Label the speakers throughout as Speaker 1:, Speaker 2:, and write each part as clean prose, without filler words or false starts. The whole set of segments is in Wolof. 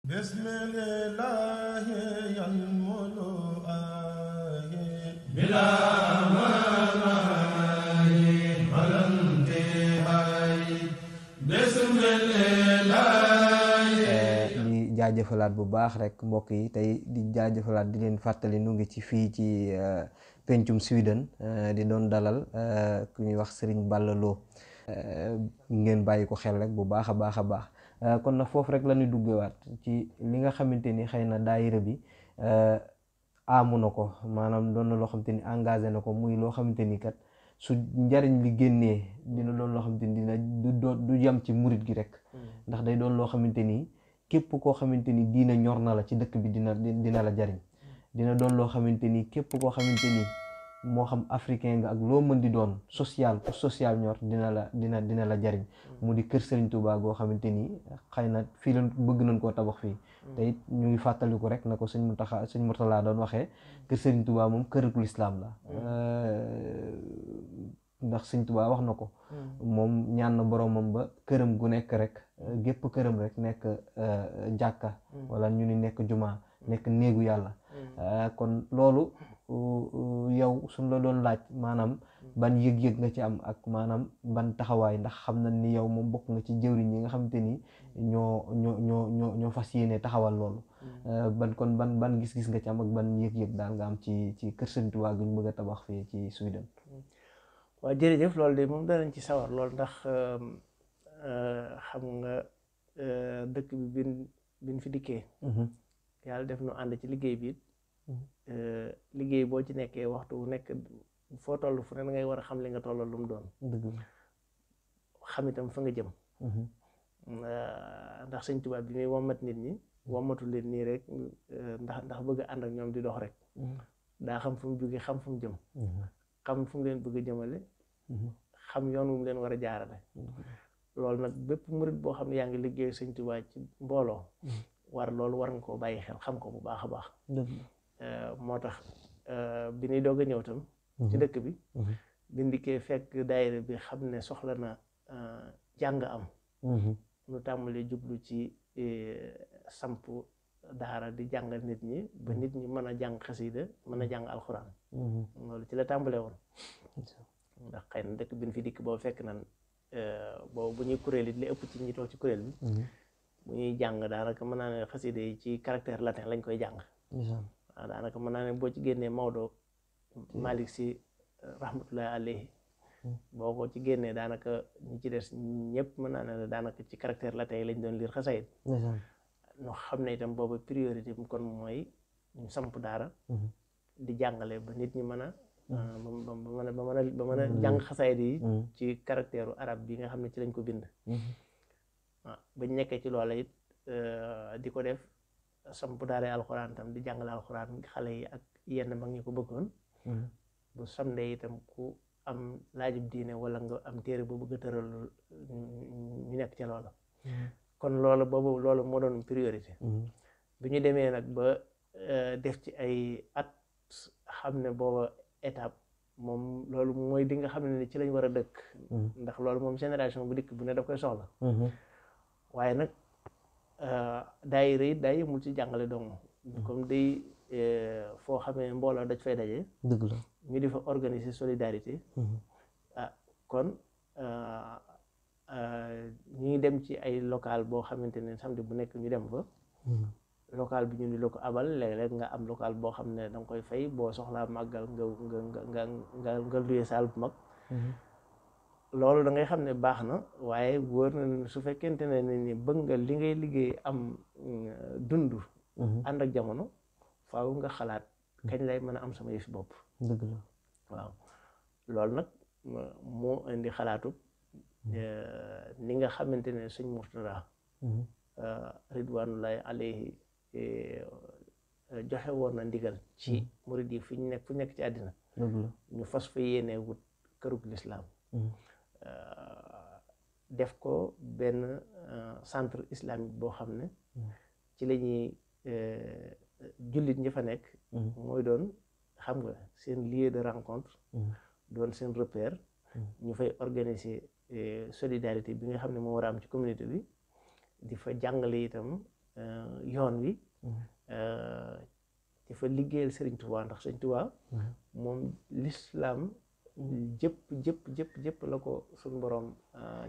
Speaker 1: bismillahi yanmulu di jaajëfalaat bu baax rek mbokk yi tey di jaajëfalaat di leen fàttali nu ngi ci fii ci pencum Sweden di doon dalal ku ñuy wax Serigne Balla Lo ngeen bàyyi ko xel rek bu baax a baax a baax kon nag foofu rek la ñuy duggewaat ci li nga xamante ni xëy na daayira bi amu na ko maanaam doon na loo xamante ni engagé na ko muy loo xamante ni kat su njariñ li génnee dina doon loo xamante ni dina du yam ci murit gi rek ndax day doon loo xamante ni képp koo xamante ni diina ñor na la ci dëkk bi dina la jariñ dina doon loo xamante ni képp koo xamante ni moo xam africain nga ak loo mën di doon social pour social ñor dina la jariñ mu di kër Serigne Touba goo xamante ni xëy na fii la bëgg nañ koo tabax fii te it ñu ngi fàttaliku rek na ko sëñ Mourtala doon waxee kër Serigne Touba moom kërëkul islam la ndax sëñ Touba wax na ko moom ñaan na boromam ba këram gu nekk rek gépp këram rek nekk jàkka wala ñu ni nekk jumaa nekk néegu yàlla kon loolu yow suñ la doon laaj maanaam ban yëg-yëg nga ci am ak maanaam ban taxawaay ndax xam na ni yow moom bokk nga ci jëwriñ yi nga xamante ni ñoo fas yéene taxawal loolu ban gis-gis nga ci am ak ban yëg-yëg daal nga am ci kër Sëriñ Tuubaa gi ñu bëgg a tabax fii ci Sweden.
Speaker 2: waaw jërëjëf loolu de moom danañ ci sawar loolu ndax xam nga dëkk bi bin fi dikkee yàlla def nu ànd ci liggéey bi liggéey boo ci nekkee waxtu wu nekk foo toll fu ne ngay war a xam li nga tollal lu mu doon xam itam fa nga jëm ndax Sëñ Tuubaa bi muy wommat nit ñi wommatu leen nii rek ndax bëgg ànd ak ñoom di dox rek daa xam fu mu jógee xam fu mu jëm xam fu mu leen bëgg a jëmale xam yoon wu mu leen war a jaarale loolu nag bépp murit boo xam ne yaa ngi liggéey Sëñ Tuubaa ci mbooloo loolu war nga koo bàyyi xel xam ko bu baax a baax moo tax bi ñuy doog a ñëw tam ci dëkk bi bindikee fekk daayira bi xam ne soxla na jàng am nu tàmbalee jublu ci samp daara di jàngal nit ñi ba nit ñi mën a jàng xasida mën a jàng alxuraan loolu ci la tàmbalee woon ndax xëy na dëkk bi ñu fi dikk boobu fekk nan boobu bu ñuy kuréel it li ëpp ci ñi toog ci kuréel bi bu ñuy jàng daanaka mën naa ne xasida yi ci caractère latin lañ koy jàng waaw daanaka mën naa ne boo ci génnee Maodo Malick Sy rahmatullahi alayhi boo ko ci génnee daanaka ñi ci des ñëpp mën naa ne daanaka ci caractère latin yi lañ doon lire xasayid ñu xam ne itam boobu priorité bi kon mooy ñu samp daara di jàngale ba nit ñi mën a ba mën a jàng xasayid yi ci caractère arab bi nga xam ne ci lañ ko bind waaw bañ nekkee ci loola it di ko def samp daara alxuraan tam di jàngale alxuraan xale yi ak yenn mag ñi ko bëggoon bu samedi itam ku am laajub diine wala nga am téere boo bëgg a tëral ñu nekk ca loola kon loolu moo doon priorité bi ñu demee nag ba def ci ay at xam ne booba étape moom loolu mooy di nga xam ne ci lañ war a dëkk ndax loolu moom génération bu dikk bu ne daf koy soxla waaye nag daayira it daa yëmul ci jàngale dong comme day foo xamee mbooloo daj fay daje
Speaker 1: dëgg la
Speaker 2: ñu di fa organiser solidarité kon ñu ngi dem ci ay local boo xamante ne samedi bu nekk ñu dem fa local bi ñu di la ko abal léeg-léeg nga am local boo xam ne da nga koy fay boo soxlaa màggal nga luye saal bu mag loolu da ngay xam ne baax na waaye wóor na su fekkente ne ni bëgg nga li ngay liggéey am dund ànd ak jamono faaw nga xalaat kañ lay mën a am sama yëfi bopp
Speaker 1: dëgg la
Speaker 2: waaw loolu nag moo indi xalaatu ni nga xamante ne sëñ Mourtada ridwanullahi alayhi joxe woon na ndigal ci murid yi fu nekk ci àddina ñu fas fa yéene wut kërug lislaam def ko benn centre islamique boo xam ne ci la ñuy jullit ñi fa nekk mooy doon xam nga seen lieu de rencontre doon seen repère ñu fay organiser solidarité bi nga xam ne moo war a am ci communauté bi di fa jàngale itam yoon wi di fa liggéeyal Sëriñ Tuubaa ndax Sëriñ Tuubaa moom lislaam jëpp la ko suñu borom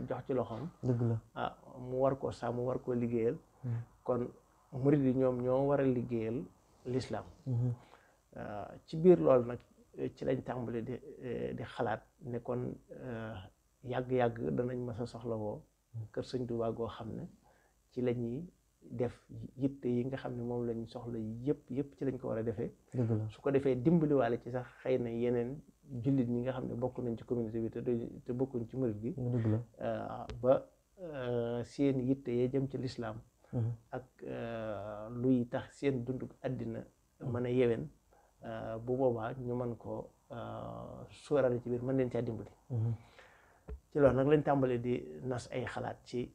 Speaker 2: jox ci loxoom. dëgg la mu war koo sàmm mu war koo liggéeyal kon murid yi ñoom ñoo war a liggéeyal lislaam ci biir loolu nag ci lañ tàmbali di xalaat ne kon yàgg-yàgg danañ mas a soxla woo kër Sëñ Tuubaa goo xam ne ci la ñuy def yitte yi nga xam ne moom lañ soxla yëpp ci lañ ko war a defee su ko defee dimbaliwaale ci sax xëy na yeneen jullit ñi nga xam ne bokk nañ ci communauté bi te bokkuñ ci murid gi ba seen yitte yee jëm ci lislaam ak luy tax seen dundu àddina mën a yewen bu boobaa ñu mën koo sóorale ci biir mën leen caa dimbali ci loolu nag lañ tàmbali di nas ay xalaat ci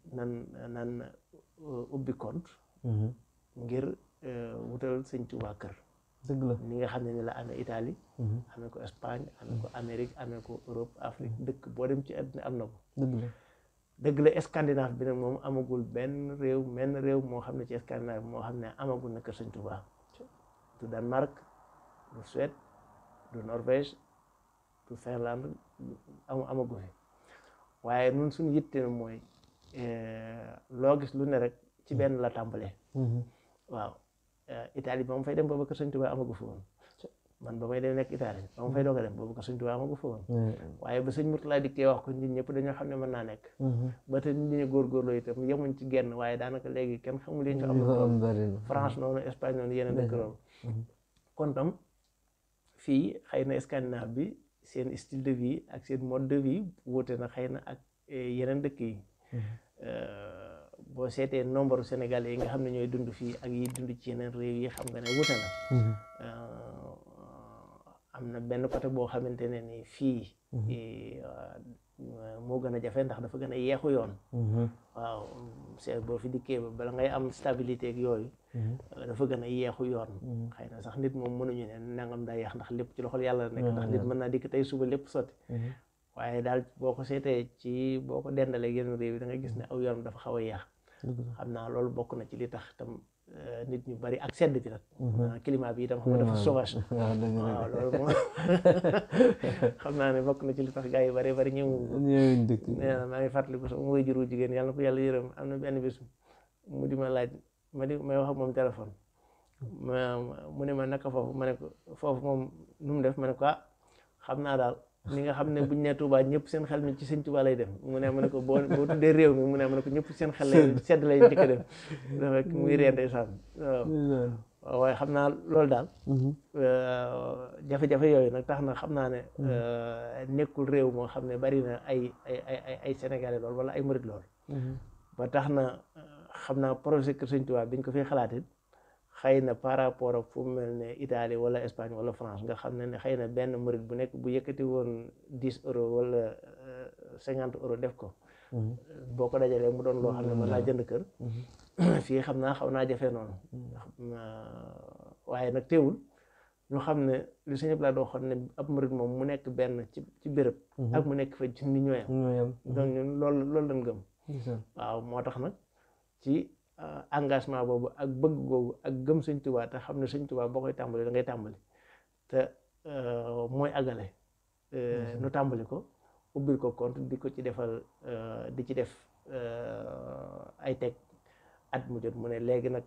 Speaker 2: nan ubbi compte ngir wutal Sëñ Tuubaa kër dëgg la ni nga xam ne ni la amee Italie amee ko Espagne amee ko Amérique amee ko Europe Afrique dëkk boo dem ci àddina am na ko dëgg la Scandinave bi nag moom amagul menn réew moo xam ne ci Scandinave moo xam ne amagul na kër Sëñ Tuubaa du Danemark du Suède du Norvège du Finlande amagu fi waaye nun suñu yitte mooy loo gis lu ne rek ci benn la tàmbalee waaw Italie ba ma fay dem booba kër Sëñ Tuubaa amagu fa woon man ba may dem nekk Italie ba ma fay doog a dem boobu kër Sëñ Tuubaa amagu fa woon waaye ba sëñ Murtala dikkee wax ko nit ñëpp dañoo xam ne mën naa nekk ba te nit ñi góorgóorloo itam yemuñ ci genn waaye daanaka léegi kenn xamul leen ci am France noonu Espagne noonu yeneen dëkk loolu kon tam fii xëy na Scandinave bi seen style de vie ak seen mode de vie wuute na xëy na ak yeneen dëkk yi boo seetee nombre Sénégalais yi nga xam ne ñooy dund fii ak yi dund ci yeneen réew yi xam nga ne wuute na am na benn côté boo xamante ne ni fii moo gën a jafe ndax dafa gën a yeexu yoon waaw c'est boo fi dikkee ba bala ngay am stabilité ak yooyu dafa gën a yeexu yoon xëy na sax nit moom mënuñu ne nangam daa yeex ndax lépp ci loxol yàlla la nekk ndax nit mën naa dikk tey suba lépp sotti waaye daal boo ko seetee ci boo ko dendalee yeneen réew yi da nga gis ne aw yoon dafa xaw a yeex xam naa loolu bokk na ci li tax tam nit ñu bari ak sedd bi nag climat bi itam xam nga dafa sauvage waaw loolu moom xam naa ne bokk na ci li tax gars yi bari ñëwuñ dëkk nee na maa ngi fàttaliku sama way juru jigéen yàlla na ko yàlla yërëm am na benn bis mu di ma laaj may wax ak moom téléphone mu ne ma naka foofu ma ne ko foofu moom nu mu def ma ne ko xam naa daal ni nga xam ne buñ ne Touba ñëpp seen xel mi ci Sëñ Touba lay dem mu ne ma ne ko boo tuddee réew mi mu ne ma ne ko ñëpp seen xel lay sedd lay njëkk a dem dafa muy ree ndeysaan waaw waaye xam naa loolu daal jafe-jafe yooyu nag tax na xam naa ne nekkul réew moo xam ne bari na ay Sénégalais lool wala ay murit lool ba tax na xam naa projet Kër Sëñ Touba biñ ko fi xalaatit xëy na par rapport ak fu mu mel ne Italie wala Espagne wala France nga xam ne xëy na benn murit bu nekk bu yëkkati woon 10 euros wala 50 euros def ko boo ko dajalee mu doon loo xam ne mën naa jënd kër fii xam naa xaw naa jafe noonu waaye nag teewul ñu xam ne li sëñ Abdoulaye doo xam ne ab murit moom mu nekk benn ci béréb ak mu nekk fa ci ni ñooyam donc ñun loolu lañ gëm waaw moo tax nag ci engagement boobu ak bëgg googu ak gëm Sëñ Tuubaa te xam ne Sëñ Tuubaa boo koy tàmbali da ngay tàmbali te mooy àggale nu tàmbali ko ubbil ko compte di ko ci defal di ci def ay teg at mu jot mu ne léegi nag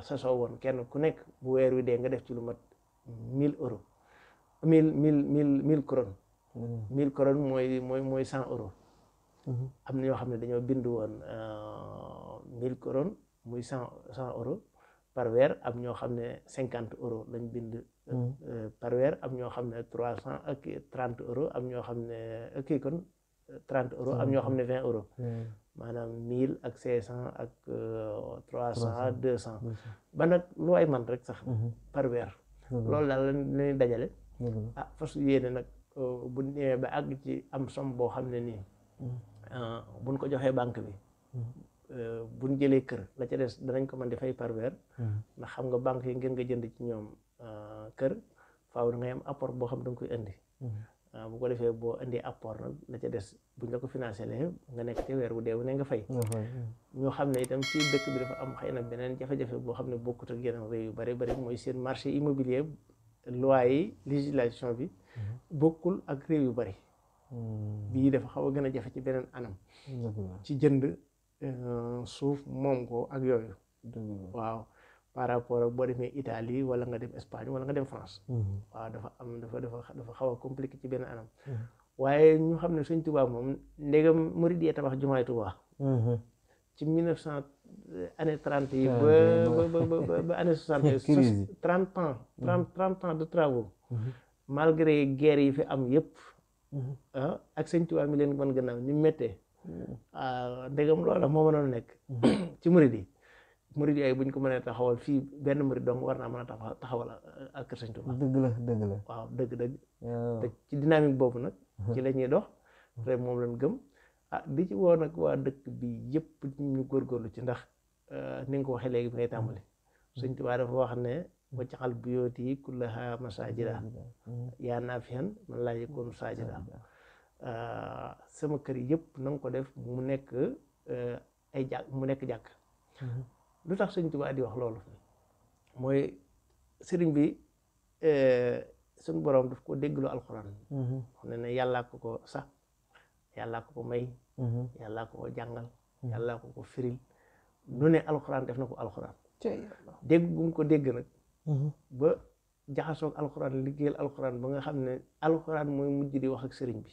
Speaker 2: sa soo woon kenn ku nekk bu weer wi dee nga def ci lu mat 1000 euros 1000 couronnes 1000 couronnes mooy 100 euros am na ñoo xam ne dañoo bind woon 1000 couronnes muy 100 euros par weer am ñoo xam ne 50 euros lañ bind par weer am ñoo xam ne 300 ak 30 euros am ñoo xam ne kii kon 30 euros am ñoo xam ne 20 euros maanaam 1000 ak 500 ak 300 200 ba nag lu ay man rek sax par weer loolu daal lañuy dajale fas yéene nag bu ñëwee ba àgg ci am somme boo xam ne nii buñ ko joxee banque bi buñ jëlee kër la ca des danañ ko mën di fay par weer ndax xam nga banque yi ngeen nga jënd ci ñoom kër faaw da ngay am apport boo xam da nga koy indi bu ko defee boo indi apport nag la ca des buñ la ko financé lee nga nekk ci weer wu dee wu ne nga fay. ñoo xam ne itam ci dëkk bi dafa am xëy na beneen jafe-jafe boo xam ne bokkut ak yeneen réew yu bari bari mooy seen marché immobilier loi yi législation bi bokkul ak réew yu bari. bii dafa xaw a gën a jafe ci beneen anam. ci jënd suuf moom ko ak yooyu. waaw par rapport ak boo demee Italie wala nga dem Espagne wala nga dem France. waaw dafa xaw a compliqué ci benn anam. waaye ñu xam ne Sëñ Tuubaa moom ndegam murid yi tabax jumaay Tuubaa ci 1900 année 30 yi ba année 60 30 ans de travaux malgré guerre yi fi am yëpp ak Sëñ Tuubaa mi leen mën gannaaw ni méttee ndegam loola moo mënoon nekk ci murid yi yooyu buñ ko mënee taxawal fii benn murid dong war naa mën a taxawal ak kër Sëñ Tuubaa. dëgg la waaw dëgg te ci dynamique boobu nag ci la ñuy dox te moom lañ gëm di ci woo nag waa dëkk bi yëpp ñu góorgóorlu ci ndax ni nga ko waxee léegi bi ngay tàmbali Sëñ Tuubaa dafa wax ne waj'al buyuuti kullahaa masaajida yaa naafi'an man laa yakuunu saajida sama kër yëpp na nga ko def mu nekk ay jàkk mu nekk jàkk. lu tax Sëñ Tuubaa di wax loolu mooy sëriñ bi suñu boroom daf ko déggloo alxuraan. xam ne yàllaa ko sax yàllaa ko may. yàllaa ko jàngal. yàllaa ko firil. lu ne alxuraan def na ko alxuraan. dégg gu mu ko dégg nag. ba jaxasoog alxuraan liggéeyal alxuraan ba nga xam ne alxuraan mooy mujj di wax ak sëriñ bi.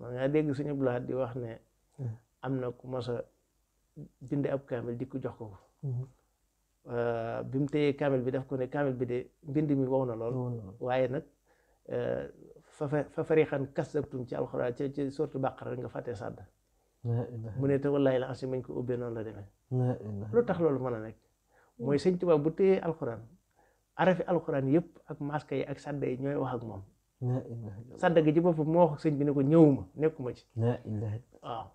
Speaker 2: man nga dégg suñu blaat di wax ne am na ku mas a bind ab kaamil di ko jox ko. bi mu téyee kaamil bi daf ko ne kaamil bi de mbind mi wow na lool. waaye nag fa farixan kasabtum ci alxuraan ci sortu Baqara nga fàttee sàdd. mu ne te wallaahi la asi mañ ko ubbee noonu la demee. lu tax loolu mën a nekk mooy Sëñ Tuubaa bu téyee alxuraan arafi alxuraan yëpp ak maska yi ak sàdda yi ñooy wax ak moom. sàdda gi ci boppam moo wax ak sëñ bi ne ko ñëwuma nekkuma ci. waaw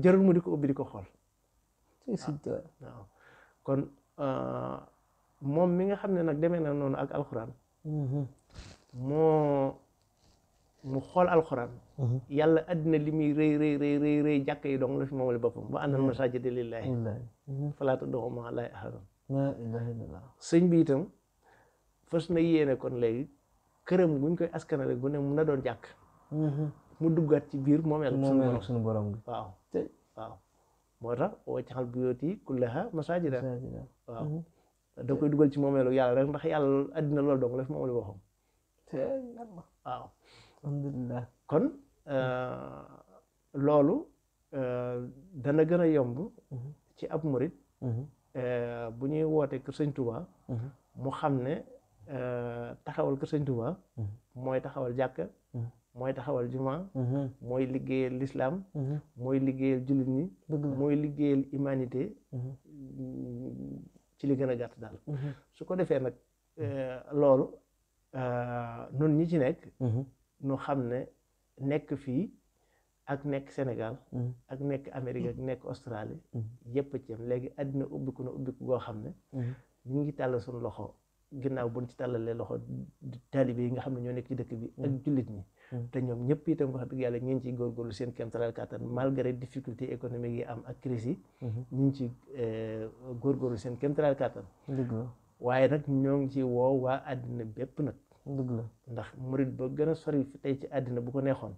Speaker 2: jarul mu di ko ubbi di ko xool. waaw kon moom mi nga xam ne nag demee na noonu ak alxuraan. mu xool alxuraan. yàlla àddina li muy rëy jàkka yi dong la fi moomale boppam wa annal masaajida lillaahi falaa tad'uu ma'a llaahi ahadan. sëñ bi itam fas na yéene kon léegi këram buñ koy askanale gu ne mun na doon jàkk. mu duggaat ci biir moomeel suñu borom bi waaw moo tax waj'al buyuuti kullahaa masaajida waaw da koy dugal ci moomeelu yàlla rek ndax yàlla àddina loolu dong la fi moomale boppam waaw alhamdulillah kon loolu dana gën a yomb ci ab murit bu ñuy woote kër Sëñ Tuubaa mu xam ne taxawal kër Sëñ Tuubaa mooy taxawal jàkka mooy taxawal juma mooy liggéeyal lislaam mooy liggéeyal jullit ñi mooy liggéeyal humanité ci li gën a gàtt daal su ko defee nag loolu nun ñi ci nekk nu xam ne nekk fii ak nekk Sénégal ak nekk Amérique ak nekk Australie yépp ci am léegi àddina ubbiku na ubbiku goo xam ne ñu ngi tàll suñu loxo ginnaaw buñ ci tàllalee loxo taalibe yi nga xam ne ñoo nekk ci dëkk bi ak jullit ñi te ñoom ñëpp itam wax dëgg yàlla ñu ngi ciy góorgóorlu seen kéemtalaal kàttan malgré difficulté économique yi am ak crise yi ñu ngi ci góorgóorlu seen kéemtalaal kàttan waaye nag ñoo ngi ci woo waa àddina bépp nag dëgg la ndax murit ba gën a sori fi tey ci àddina bu ko neexoon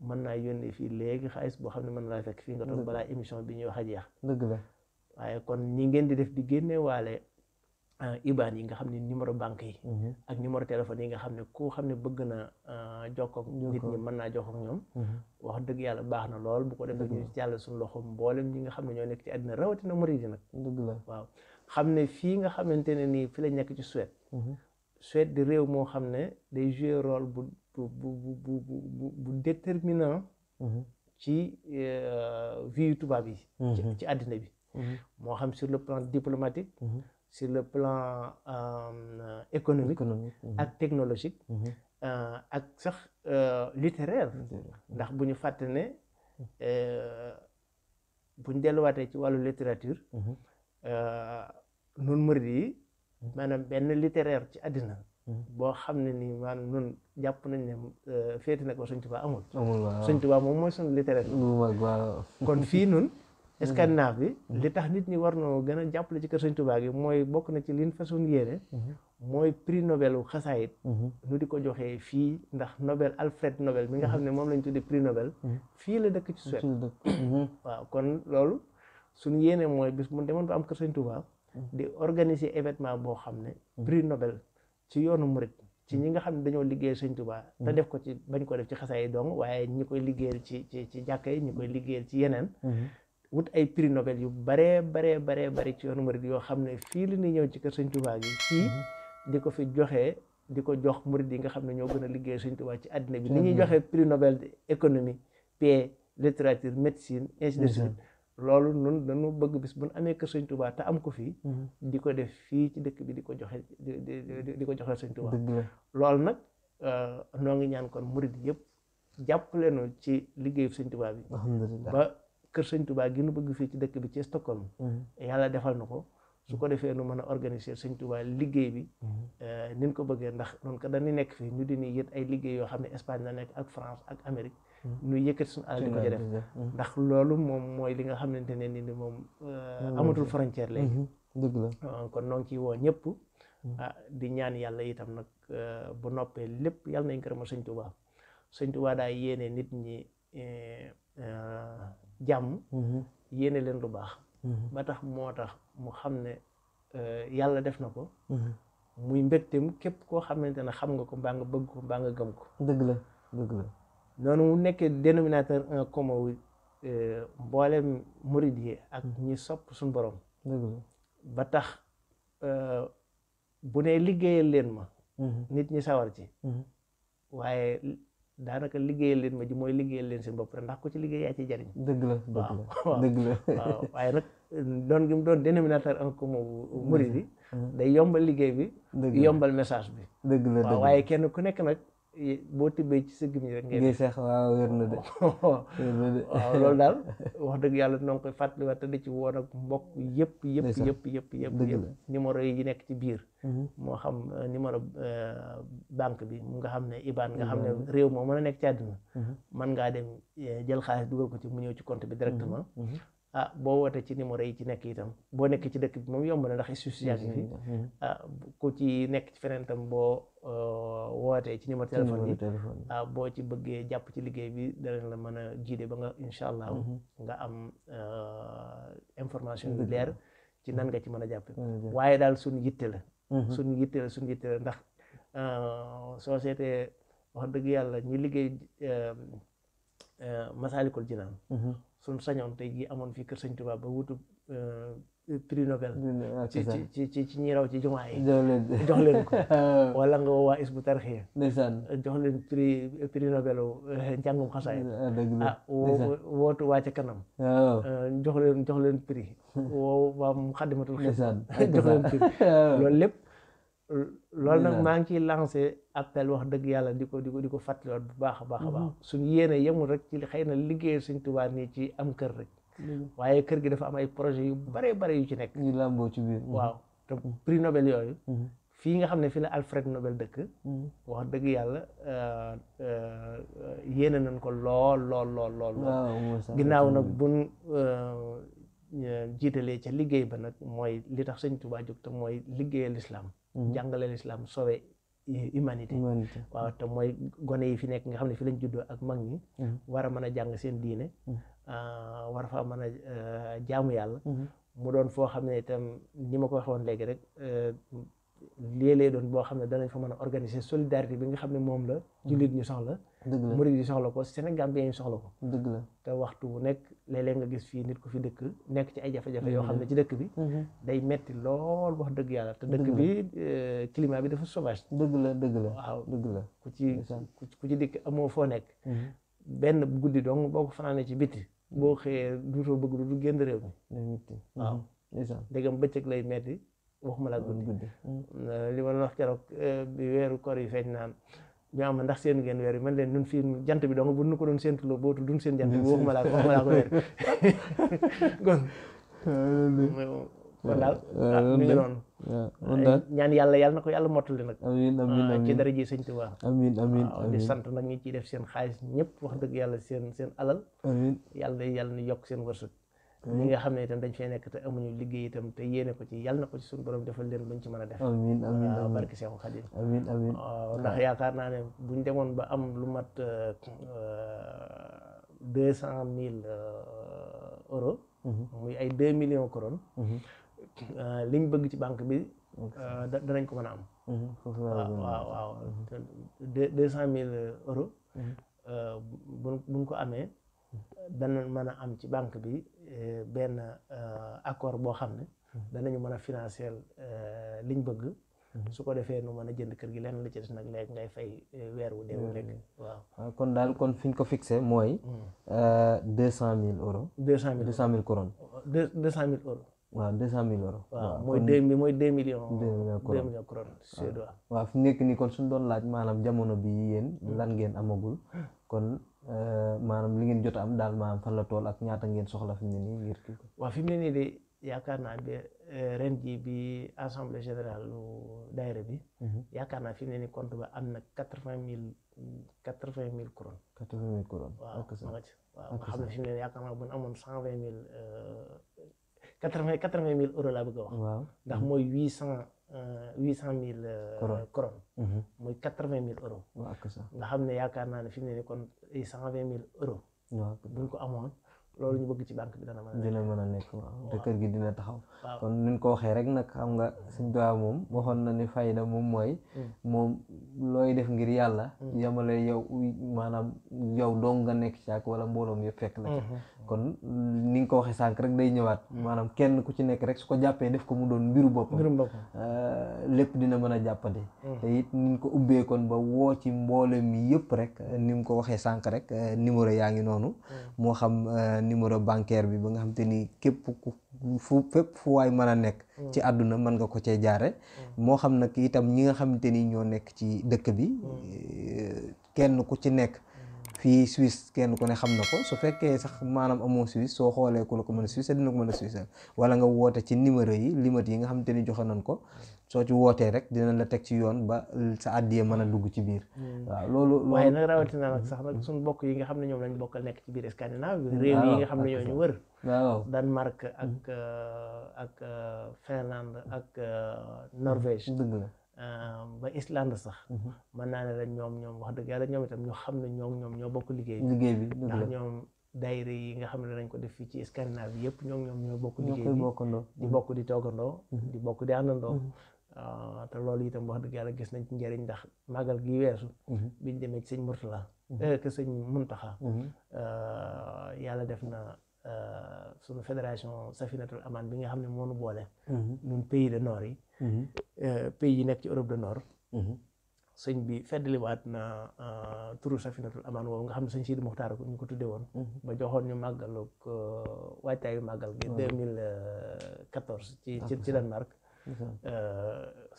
Speaker 2: mën naa yónnee fii léegi xaalis boo xam ne mën na laa fekk fii nga toog balaa émission bi ñuy wax a jeex dëgg la waaye kon ñi ngeen di def di génne waale IBAN yi nga xam ne numéro banque yi ak numéro téléphone yi nga xam ne ku xam ne bëgg na jokkook nit ñi mën naa jokkook ñoom wax dëgg yàlla baax na lool bu ko defee ñu jàll suñu loxo mboolem ñi nga xam ne ñoo nekk ci àddina rawatina murit yi nag dëgg la waaw xam ne fii nga xamante ne nii fi la nekk ci Suède di réew moo xam ne day jouer rôle bu déterminant ci vie tubaab yi ci àddina bi moo xam sur le plan diplomatique sur le plan économique ak technologique ak sax littéraire ndax bu ñu fàtte ne bu ñu delluwaatee ci wàllu littérature nun murid yi maanaam benn littéraire ci àddina boo xam ne nii maanaam nun jàpp nañ ne féeti na ko Sëñ Tuubaa amul
Speaker 1: waaw
Speaker 2: Sëñ Tuubaa moom mooy suñu littéraire
Speaker 1: waaw
Speaker 2: kon fii nun Scandinave bi li tax nit ñi war noo gën a jàppale ci kër Sëñ Tuubaa gi mooy bokk na ci liñ façon yéene mooy prix Nobel u xasaayit ñu di ko joxee fii ndax Nobel Alfred Nobel mi nga xam ne moom lañ tuddee prix Nobel fii la dëkk ci Suède waaw kon loolu suñu yéene mooy bis mu demoon ba am kër Sëñ Tuubaa di organiser événement boo xam ne prix Nobel ci yoonu murit ci ñi nga xam ne dañoo liggéeyal Sëñ Tuubaa te def ko ci bañ ko def ci xasaayit dong waaye ñi koy liggéeyal ci jàkka yi ñi koy liggéeyal ci yeneen wut ay prix Nobel yu baree ci yoonu murit yoo xam ne fii li ñuy ñëw ci kër Sëñ Tuubaa gi fii di ko fi joxee di ko jox murit yi nga xam ne ñoo gën a liggéey Sëñ Tuubaa ci àddina bi ni ñuy joxee prix Nobel économie paix littérature médecine ainsi de suite loolu nun dañu bëgg bis bu ñu amee kër Sëñ Tuubaa te am ko fii di ko def fii ci dëkk bi di ko joxe di ko joxee Sëñ Tuubaa loolu nag noo ngi ñaan kon murit yëpp jàppale nu ci liggéeyu Sëñ Tuubaa bi ba kër Sëñ Tuubaa gi nu bëgg fii ci dëkk bi ci Stockholm yàlla defal na ko su ko defee nu mën a organiser Sëñ Tuubaa liggéey bi ni ñu ko bëggee ndax noonu ko dañuy nekk fii ñu dini yët ay liggéey yoo xam ne Espagne la nekk ak France ak Amérique ñu yëkkati suñu alal di ko ci def ndax loolu moom mooy li nga xamante ne ni moom amatul frontière léegi
Speaker 1: dëgg la
Speaker 2: kon noo ngi ciy woo ñëpp di ñaan yàlla itam nag bu noppee lépp yàlla nañ gërëmal Sëñ Tuubaa Sëñ Tuubaa daa yéene nit ñi jàmm yéene leen lu baax ba tax moo tax mu xam ne yàlla def na ko muy mbégteem képp koo xamante ne xam nga ko mbaa nga bëgg ko mbaa nga gëm ko
Speaker 1: dëgg la
Speaker 2: noonu mu nekkee dénominateur un commun wu mboolem murid yi ak ñi sopp suñu borom ba tax bu ne liggéeyal leen ma nit ñi sawar ci waaye daanaka liggéeyal leen ma ji mooy liggéeyal leen seen bopp rek ndax ku ci liggéey yaa ci jariñ
Speaker 1: dëgg la
Speaker 2: waaw waaye nag doon gi mu doon dénominateur en commun bu murid yi day yombal liggéey bi yombal message bi waaw waaye kenn ku nekk nag boo tibbee ci sa gémmiñ rek ngay
Speaker 1: seex waaw wér na de
Speaker 2: waaw loolu daal wax dëgg yàlla noo ngi koy fàttaliwaat te di ci woon ak mbokk yëpp numéro yi nekk ci biir moo xam numéro banque bi mu nga xam ne IBAN nga xam ne réew moo mën a nekk ci àdduna mën ngaa dem jël xaalis dugal ko ci mu ñëw ci compte bi directement boo wootee ci numéro yi ci nekk itam boo nekk ci dëkk bi moom yomb na ndax institution yi fi ku ci nekk ci feneen tam boo wootee ci numéro téléphone yi boo ci bëggee jàpp ci liggéey bi danañ la mën a jiide ba nga incha allah nga am information yu leer ci nan nga ci mën a jàppe waaye daal suñu yitte la suñu yitte la ndax soo seetee wax dëgg yàlla ñi liggéey Masaalikul Jinaan suñ sañoon tey jii amoon fii kër Sëñ Tuubaa ba wutu prix Nobel ci ñi raw ci jumaa yi jox leen ko wala nga woo waa Hizbut Tarqiyyah jox leen prix Nobel njàngum xasaay wootu waa ca kanam jox leen prix woo waa Muxaddamatul Xidma jox leen prix loolu lépp loolu nag maa ngi ciy lancé appel wax dëgg yàlla di ko fàttaliwaat bu baax a baax suñu yéene yemul rek ci xëy na liggéeyal Sëñ Tuubaa nii ci am kër rek waaye kër gi dafa am ay projet yu bare yu ci nekk
Speaker 1: ñu làmboo ci biir
Speaker 2: waaw te prix Nobel yooyu fii nga xam ne fi la Alfred Nobel dëkk wax dëgg yàlla yéene nañ ko lool ginnaaw nag buñ jiitalee ca liggéey ba nag mooy li tax Sëñ Tuubaa jóg te mooy liggéeyal lislaam jàngale lislaam sauver humanité waaw te mooy gone yi fi nekk nga xam ne fi lañ juddoo ak mag ñi war a mën a jàng seen diine war fa mën a jaamu yàlla mu doon foo xam ne itam ni ma ko waxoon léegi rek léeg-léeg doon boo xam ne danañ fa mën a organiser solidarité bi nga xam ne moom la jullit ñu soxla murid yi soxla ko Sénégambien yi soxla ko
Speaker 1: dëgg la
Speaker 2: te waxtu bu nekk léeg-léeg nga gis fii nit ku fi dëkk nekk ci ay jafe-jafe yoo xam ne ci dëkk bi day metti lool wax dëgg yàlla te dëkk bi climat bi dafa sauvage
Speaker 1: dëgg la
Speaker 2: waaw
Speaker 1: dëgg la
Speaker 2: ku ci dikk amoo foo nekk benn guddi dong boo ko fanaanee ci bitti boo xëyee duutoo bëgg du génn réew mi waaw dégam bëccëg lay metti waxuma laa guddi li ma wax keroog bi weeru koor yi feeñ naan ñu am ndax seen ngeen weer yi man leen ñun fii jant bi dong bu nu ko doon séentuloo bootul duñ seen jant bi waxuma laa ko weer kon daal mi ngi noonu ñaan yàlla na ko yàlla mottali nag
Speaker 1: amiin amiin amiin
Speaker 2: ci dara ji sëñ Tuubaa
Speaker 1: amiin amiin
Speaker 2: waaw di sant nag ñi ciy def seen xaalis ñëpp wax dëgg yàlla seen alal
Speaker 1: amiin
Speaker 2: yàlla ni yokk seen wërsëg ñi nga xam ne itam dañ fee nekk te amuñu liggéey itam te yéene ko ci yàlla na ko ci suñu borom defal leen luñ ci mën a def
Speaker 1: amiin amiin
Speaker 2: waaw barki Seexu Xaadim
Speaker 1: amiin amiin
Speaker 2: waaw ndax yaakaar naa ne buñ demoon ba am lu mat 200,000 euros muy ay 2 millions couronnes liñ bëgg ci banque bi danañ ko mën a am waaw 200,000 euros buñ ko amee dana mën a am ci banque bi benn accord boo xam ne danañu mën a financer liñ bëgg su ko defee nu mën a jënd kër gi lenn la ci des nag léegi ngay fay weer wu dee wu nekk waaw
Speaker 1: kon daal kon fi ñu ko fixé mooy 200,000 euros 200,000 couronnes
Speaker 2: 200,000 euros
Speaker 1: waaw 200,000 euros
Speaker 2: waaw mooy 2 millions
Speaker 1: 2 millions
Speaker 2: couronnes suédois
Speaker 1: waaw fi mu nekk nii kon suñu doon laaj maanaam jamono bi yéen lan ngeen amagul kon maanaam li ngeen jot am daal maanaam fan la tool ak ñaata ngeen soxla fi mu ne nii ngir kii ko
Speaker 2: waaw fi mu ne nii de yaakaar naa bi ren ji bi assemblée générale lu daayira bi yaakaar naa fi mu ne nii compte ba am na 80,000 couronnes
Speaker 1: 80,000 couronnes
Speaker 2: waaw nga xam ne fi mu ne nii yaakaar naa bu ñu amoon 120,000 80,000 euros laa bëgg a wax
Speaker 1: waaw
Speaker 2: ndax mooy 800,000 couronnes mooy 80,000 euros nga xam ne yaakaar naa ne fi mu ne nii kon 120,000 euros buñ ko amoon loolu ñu bëgg ci banque bi dina
Speaker 1: mën a nekk waaw te kër gi dina taxaw kon niñ ko waxee rek nag xam nga suñ doa moom waxoon na ni fayda moom mooy moom looy def ngir yàlla yamale yow maanaam yow dong nga nekk ci ak wala mbooloom yëpp fekk la ci kon ni nga ko waxee sànq rek day ñëwaat maanaam kenn ku ci nekk rek su ko jàppee def ko mu doon mbiru boppam lépp dina mën a jàppandi te it niñ ko ubbee kon ba woo ci mboole mi yëpp rek ni mu ko waxee sànq rek numéro yaa ngi noonu moo xam numéro bancaire bi ba nga xam te ni képp fépp fu waay mën a nekk ci àdduna mën nga ko cee jaare moo xam nag itam ñi nga xamante ni ñoo nekk ci dëkk bi kenn ku ci nekk fii Suisse kenn ku ne xam na ko su fekkee sax maanaam amoo Suisse soo xoolee ku la ko mën a Suisse dina ko mën a Suisse wala nga woote ci numéro yi limite yi nga xamante ni joxe nañ ko soo ci wootee rek dina la teg ci yoon ba sa àddiya mën a dugg ci biir waaw loolu
Speaker 2: waaye nag rawatina nag sax nag suñu bokk yi nga xam ne ñoom lañ bokkal nekk ci biir Scandinavie réew yi nga xam ne ñoo ñu wër
Speaker 1: waaw
Speaker 2: Danemark ak Finlande ak Norvège
Speaker 1: dëgg la
Speaker 2: ba Islande sax mën naa ne la ñoom wax dëgg yàlla ñoom itam ñu xam ne ñoom ñoo bokk liggéey bi ndax ñoom daayira yi nga xam ne dañ ko def fii ci Scandinavie yëpp ñoom ñoo bokk liggéey bi di bokk di toogandoo di bokk di àndandoo te loolu itam wax dëgg yàlla gis nañ ci njëriñ ndax màggal gi weesu biñ demee ci sëñ Murtala que sëñ Muntaxa yàlla def na suñu fédération Safinatul Aman bi nga xam ne moo nu boole ñun pays de nord yi pays yi nekk ci Europe de nord sëñ bi feddaliwaat na turu Safinatul Aman woowu nga xam ne sëñ Sidi Muxtaar ko ñu ko tudde woon ba joxoon ñu màggalu waajtaayu màggal gi 2014 ci Danemark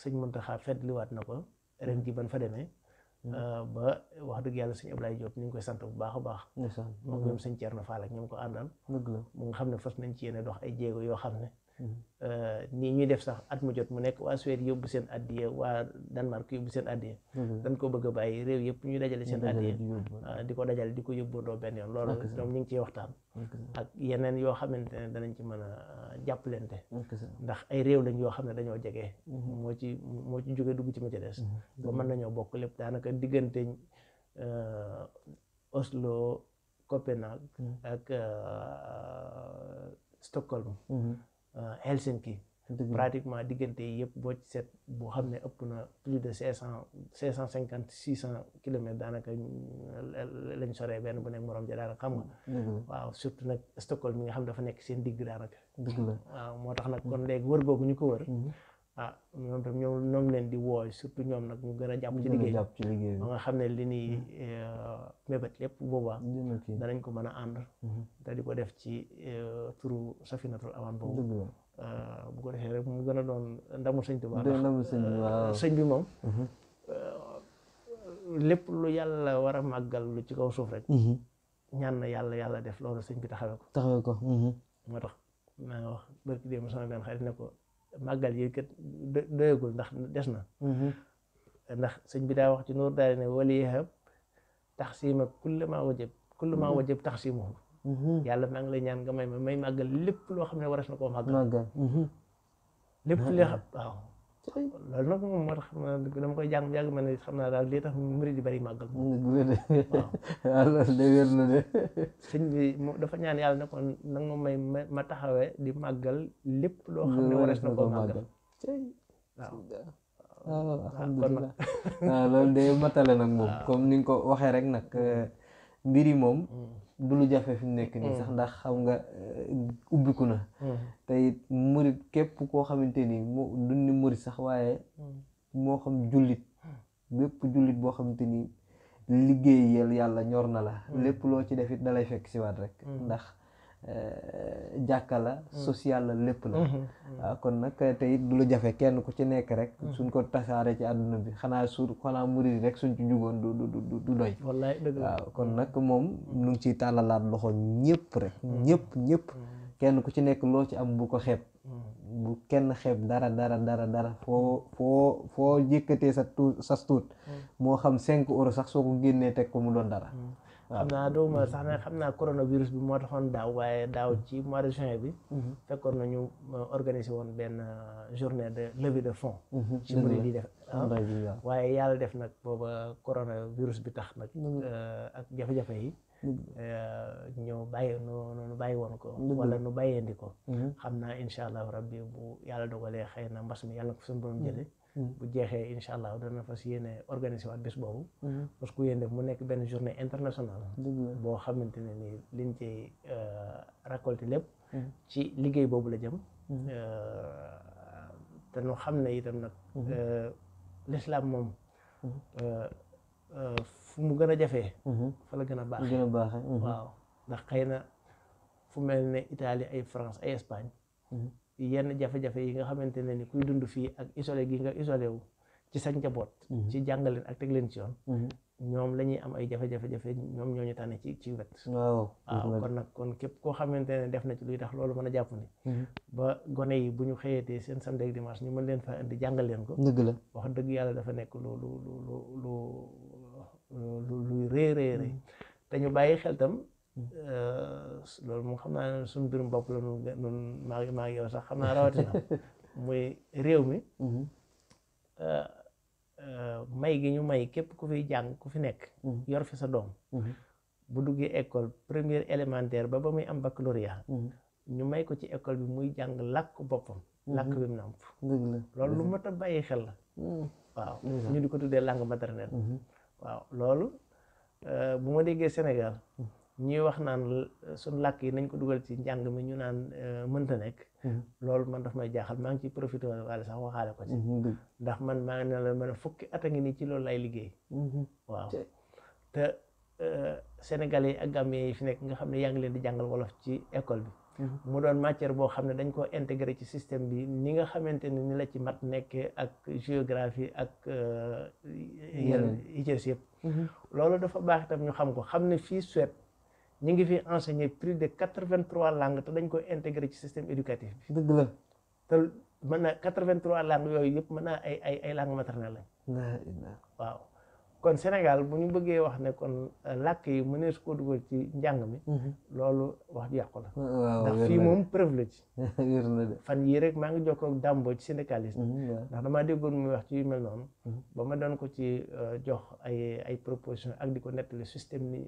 Speaker 2: sëñ Muntaxa feddaliwaat na ko ren ji ban fa demee ba wax dëgg yàlla sëñ Ablaye Diop ñu ngi koy sant bu baax a baax moom ñoom sëñ Thierno Fall ak ñoom ko àndal mu nga xam ne fas nañ ci yéene dox ay jéego yoo xam ne nii ñuy def sax at mu jot mu nekk waa Suède yóbbu seen addiye waa Danemark yóbbu seen addiye dañ ko bëgg a bàyyi réew yëpp ñuy dajale seen addiye di ko dajale di ko yóbboondoo benn yoon loolu ñoom ñu ngi ciy waxtaan ak yeneen yoo xamante ne danañ ci mën a jàppalante ndax ay réew lañ yoo xam ne dañoo jege moo ci jóge dugg ci ma ca des ba mën nañoo bokk lépp daanaka diggante Oslo Copenhague ak Stockholm Helsinki pratiquement diggante yi yëpp boo ci seet boo xam ne ëpp na plus de 550 600 kilomètres daanaka lañ soree benn bu nekk morom ja daanaka xam nga waaw surtout nag Stockholm mi nga xam dafa nekk seen digg daanaka waaw moo tax nag kon léegi wër googu ñu ko wër ñoom tam ñoo ngi leen di wooy surtout ñoom nag ñu gën a jàpp ci liggéey ba nga xam ne li ñuy mébét lépp boobaa danañ ko mën a ànd te di ko def ci turu Safinatul Aman boobu bu ko defee rek mu gën a doon ndamu sëñ Tuubaa sëñ bi moom lépp lu yàlla war a màggal lu ci kaw suuf rek ñaan na yàlla def loolu sëñ bi taxawee ko moo tax naa wax barki démb sama benn xarit ne ko màggal yi kat doyagul ndax des na ndax sëñ bi daa wax ci Nuur daal ne wali yahab taxsima kullu ma wajab taxsimuhu yàlla maa ngi lay ñaan nga may màggal lépp loo xam ne waras na koo màggal lépp li xam waaw loolu nag moom moo tax xam naa dama koy jàng yàgg ma ne xam naa daal lii tax murid di bari màggal
Speaker 1: waaw loolu de wér na de
Speaker 2: sëñ bi dafa ñaan yàlla ne ko nag ma may ma taxawee di màggal lépp loo xam ne waras na koo màggal
Speaker 1: waaw alhamdulilah waaw loolu de matale nag moom comme ni nga ko waxee rek nag mbir yi moom du lu jafe fi mu nekk nii sax ndax xam nga ubbiku na te it murit képp koo xamante ni moo du ni murit sax waaye moo xam jullit bépp jullit boo xamante ni liggéeyal yàlla ñor na la lépp loo ci def it dalay fekk si waat rek ndax jàkka la social la lépp la waaw kon nag te it du lu jafe kenn ku ci nekk rek suñ ko tasaare ci àdduna bi xanaa murid rek suñ ci jugoon du doy
Speaker 2: wallaay dëgg la
Speaker 1: waaw kon nag moom nu ngi ciy tàllalaat loxo ñëpp rek ñëpp kenn ku ci nekk loo ci am bu ko xeeb bu kenn xeeb dara foo yëkkatee sa tuut moo xam 5 euros sax soo ko génnee teg ko mu doon dara
Speaker 2: xam naa dooma sax ne xam naa coronavirus bi moo taxoon waaye daaw ci mois de juin bi fekkoon nañu organiser woon benn journée de levée de fonds ci murid di def waaye yàlla def nag booba coronavirus bi tax nag ak jafe-jafe yi ñëw nu bàyyi woon ko wala nu bàyyeendi ko xam naa incha allahu rabbi bu yàlla dogalee xëy na mbas mi yàlla ko suñu borom jële bu jeexee incha allah dana fas yéene organiser waat bés boobu parce que yéen def mu nekk benn journée internationale boo xamante ne ni liñ ci récolté lépp ci liggéey boobu la jëm te nu xam ne itam nag l'islam moom fu mu gën a jafee fa la gën a baaxee waaw ndax xëy na fu mel ne Italie ay France ay Espagne yenn jafe-jafe yi nga xamante ne ni kuy dund fii ak isolé gi nga isolé wu ci sa njaboot ci jàngaleen ak teg leen ci yoon ñoom la ñuy am ay jafe-jafe ñoom ñoo ñu tànne ci wet waaw kon nag kon képp koo xamante ne def na ci luy tax loolu mën a jàpp ni ba gone yi bu ñu xëyatee seen samedi ak dimanche ñu mën leen fa indi jàngal leen ko dëgg la wax dëgg yàlla dafa nekk luy rëy te ñu bàyyi xel tam loolu moom xam naa ne suñu mbirum bopp la nun maa ngi yow sax xam naa rawatina muy réew mi may gi ñu may képp ku fiy jàng ku fi nekk yor fi sa doom bu duggee école première élémentaire ba muy am baccalauréat ñu may ko ci école bi muy jàng làkk boppam làkk bi mu nàmp loolu lu mat a bàyyi xel la waaw ñu di ko tuddee langue maternelle waaw loolu bu ma déggee Sénégal ñuy wax naan suñ làkk yi nañ ko dugal ci njàng mi ñu naan mënta nekk loolu man daf may jaaxal maa ngi ciy profité wala sax waxaale ko ci ndax man maa ngi ne la mën a fukki at a ngi nii ci loolu lay liggéey waaw te Sénégalais yi ak Gambien yi fi nekk nga xam ne yaa ngi leen di jàngal wolof ci école bi mu doon matière boo xam ne dañ koo intégré ci système bi ni nga xamante ne ni la ci mat nekkee ak géographie ak yenn ICS yëpp loolu dafa baax itam ñu xam ko xam ne fii Suède ñu ngi fi enseigner plus de 83 langues te dañ koy intégré ci système éducatif bi dëgg la te mën naa 83 langues yooyu yëpp mën naa ay langues maternelles lañ waaw kon Sénégal bu ñu bëggee wax ne kon làkk yi mënees koo dugal ci njàng mi loolu wax ju yàqu la ndax fii moom preuve la ci fan yii rek maa ngi jokkoo ak Dambo ci syndicaliste ndax damaa déggoon muy wax ci yu mel noonu ba ma doon ko ci jox ay proposition ak di ko nettali système ni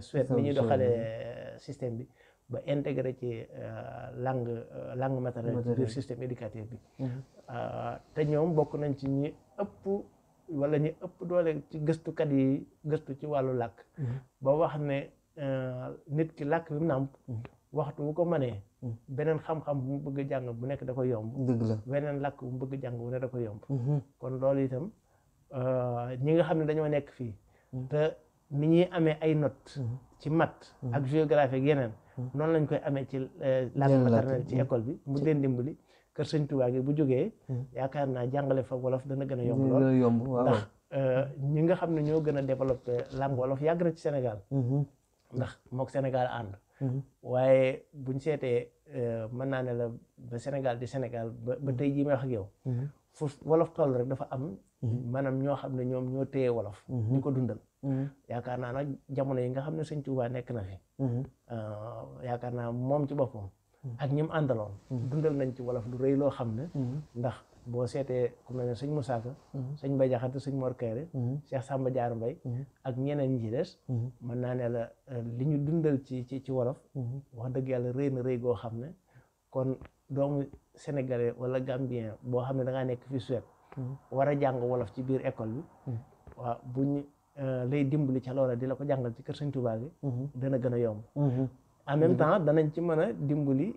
Speaker 2: Suède ni ñuy doxalee système bi ba intégré ci langue maternelle ci biir système éducatif bi te ñoom bokk nañ ci ñi ëpp wala ñu ëpp doole ci gëstukat yi gëstu ci wàllu làkk ba wax ne nit ki làkk bi mu nàmp waxtu bu ko mënee beneen xam-xam bu mu bëgg a jàng bu nekk da koy yomb dëgg la beneen làkk bu mu bëgg a jàng bu nekk da koy yomb kon loolu itam ñi nga xam ne dañoo nekk fii te ni ñuy amee ay notes ci maths ak géographie ak yeneen noonu lañ koy amee ci langue maternelle ci école bi mu leen dimbali kër sëñ Tuubaa gi bu jógee yaakaar naa jàngale fa wolof dana gën a yomb lool ndax ñi nga xam ne ñoo gën a développé langue wolof yàgg na ci Sénégal ndax mook Sénégal ànd waaye buñ seetee mën naa ne la ba Sénégal di Sénégal ba tey jii may wax ak yow fu wolof toll rek dafa am maanaam ñoo xam ne ñoom ñoo téye wolof di ko dundal yaakaar naa nag jamono yi nga xam ne sëñ Tuubaa nekk na fi yaakaar naa moom ci boppam ak ñi mu àndaloon dundal nañ ci wolof lu rëy loo xam ne ndax boo seetee ku mel ne sëñ Moussa Ka sëñ Mbay Jaxate sëñ Mor Kayre Cheikh Samba Diarra Mbay ak ñeneen ñi ci des mën naa ne la li ñu dundal ci wolof wax dëgg yàlla rëy na rëy goo xam ne kon doomu sénégalais wala gambien boo xam ne da ngaa nekk fi Suède war a jàng wolof ci biir école bi waaw buñ lay dimbali ca loola di la ko jàngal ci kër sëñ Tuubaa gi dana gën a yomb en même temps danañ ci mën a dimbali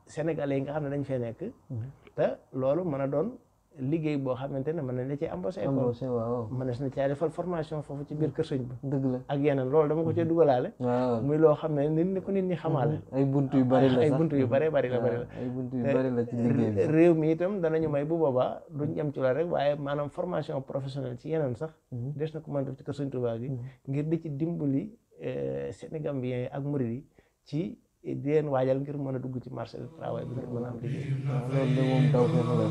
Speaker 2: sénégalais yi nga xam ne dañ fee nekk te loolu mën a doon liggéey boo xamante ne mën nañ la ci embauché école mën na caa defal formation foofu ci biir kër sëñ bi
Speaker 1: dëgg la
Speaker 2: ak yeneen loolu dama ko cee dugalaale muy loo xam ne nit ñi xamaale
Speaker 1: ay buntu yu bari la sax
Speaker 2: ay buntu yu bari la
Speaker 1: ay buntu yu bari la ci liggéey bi
Speaker 2: réew mi itam danañu may bu boobaa duñ yem ci loolu rek waaye maanaam formation professionnelle ci yeneen sax des na ko mën def ci kër sëñ Tuubaa gi ngir di ci dimbali Sénégambien ak murid yi ci di leen waajal ngir mën a dugg ci marché du travail bi ngir mën a am liggéey
Speaker 1: loolu de moom taw feex la